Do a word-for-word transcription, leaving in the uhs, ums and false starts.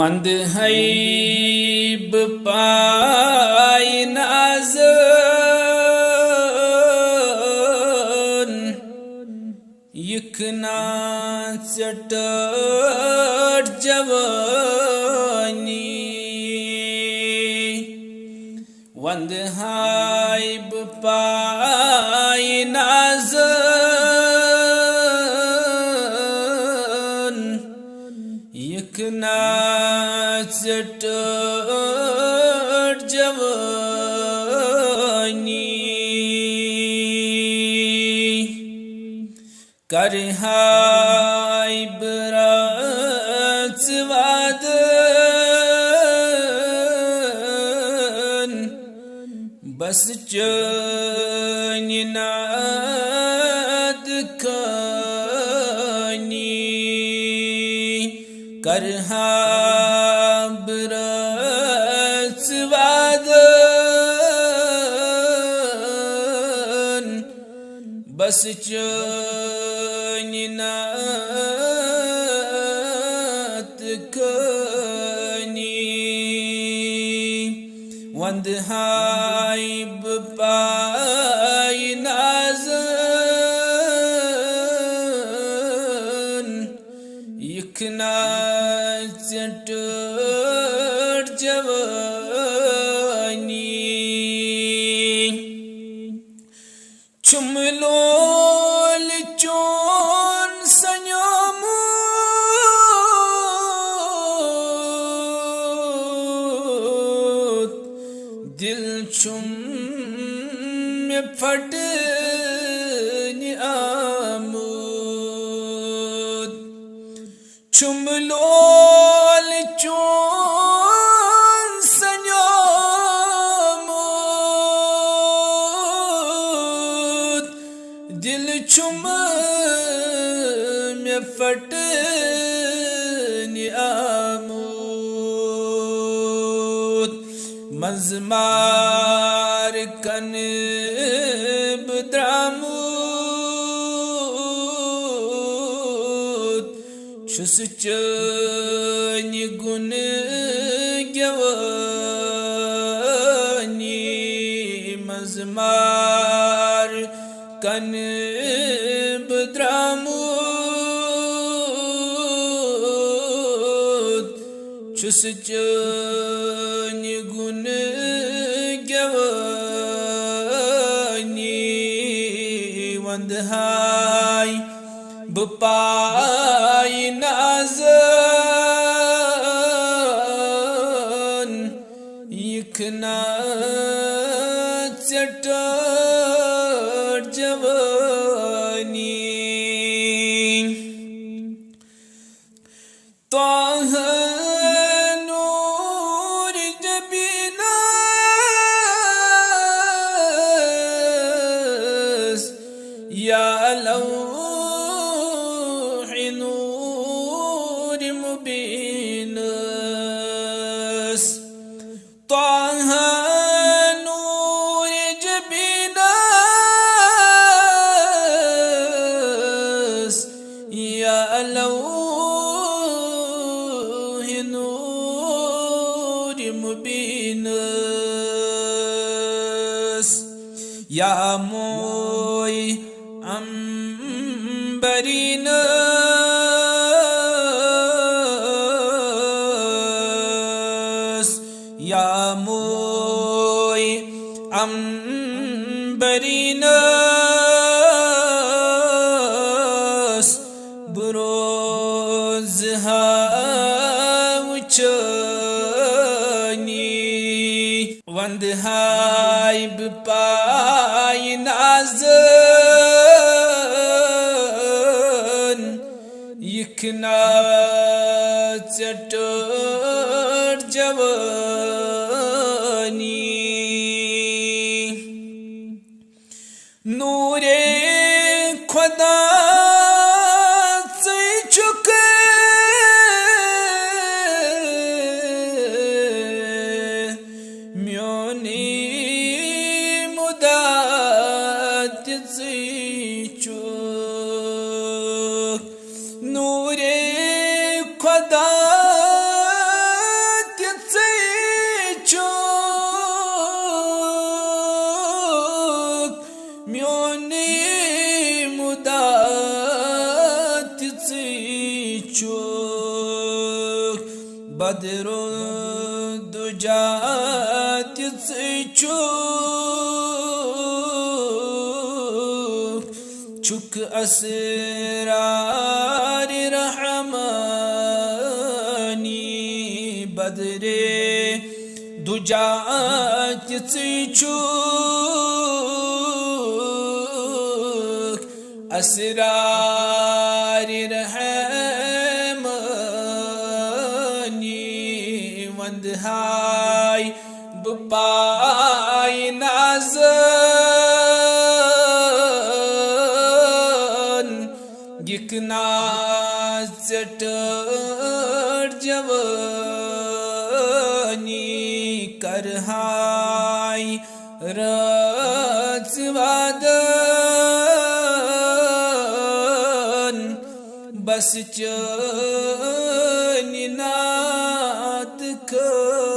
وندٕ ہَے بہٕ پایہِ نازن، یِکھ نا ژےٚ ٹٲٹھ جوٲنی۔ وندٕ ہَے بہٕ پایہِ نازن، یِکھ نا ژےٚ ٹٲٹھ جوٲنی۔ کرٕ ہَے بہٕ رٲژ وادن، بس چٲنۍ ناد خٲنی۔ کرٕ ہا بہٕ رٲژ وادن، بس چٲنۍ ناد خٲنی۔ وندٕ ہَے بہٕ پایہِ نازن، یِکھ نا ژےٚ ٹٲٹھ جوٲنی۔ چھُم لول چون سنیومُت، دل چھُم مےٚ پھٹنہِ آمُت۔ چھُم لول چون سنیومُت، دل چھُم مےٚ پھٹنہِ آمُت۔ منٛزٕ مار کنہٕ بہٕ درٛامُت، چھُس چٲنہِ گُنہٕ گٮ۪وٲنی۔ منٛزٕ مار کنہٕ بہٕ درٛامُت، چھُس چٲنہِ گُنہٕ گٮ۪وٲنی۔ وندٕ ہَے بہٕ پایہِ نازن، یِکھ نا ژےٚ ٹٲٹھ جوٲنی۔ طه نور جبینس، یا لوح نور مبینس۔ طه نور جبینس، یا لوح نور مبینس، یا موی عنبرینس، یا موی عنبرینس، بہٕ روزٕ ہا وٕچھٲنی۔ وندٕ ہاے بہٕ پایہِ نازن، یِکھ نا ژےٚ ٹٲٹھ جوٲنی۔ نورے خدا ژٕے چھُکھ، میونی مُدا تہِ ژٕے چھُکھ۔ نورے خدا میونی مُدا تہِ ژٕے چھُکھ، بدرُن دُجا تہِ ژٕے چھُکھ، چھُکھ اسرار رحمانی بدرِ دُجا تہِ ژٕے چھُکھ، اسرار رحمانی وندہاے بہٕ پاے نازن، یِکھ ناز ژےٚ ٹٲٹھ جوٲنی کرہاے رٲژ وادن، بس چٲنۍ نعت خٲلی۔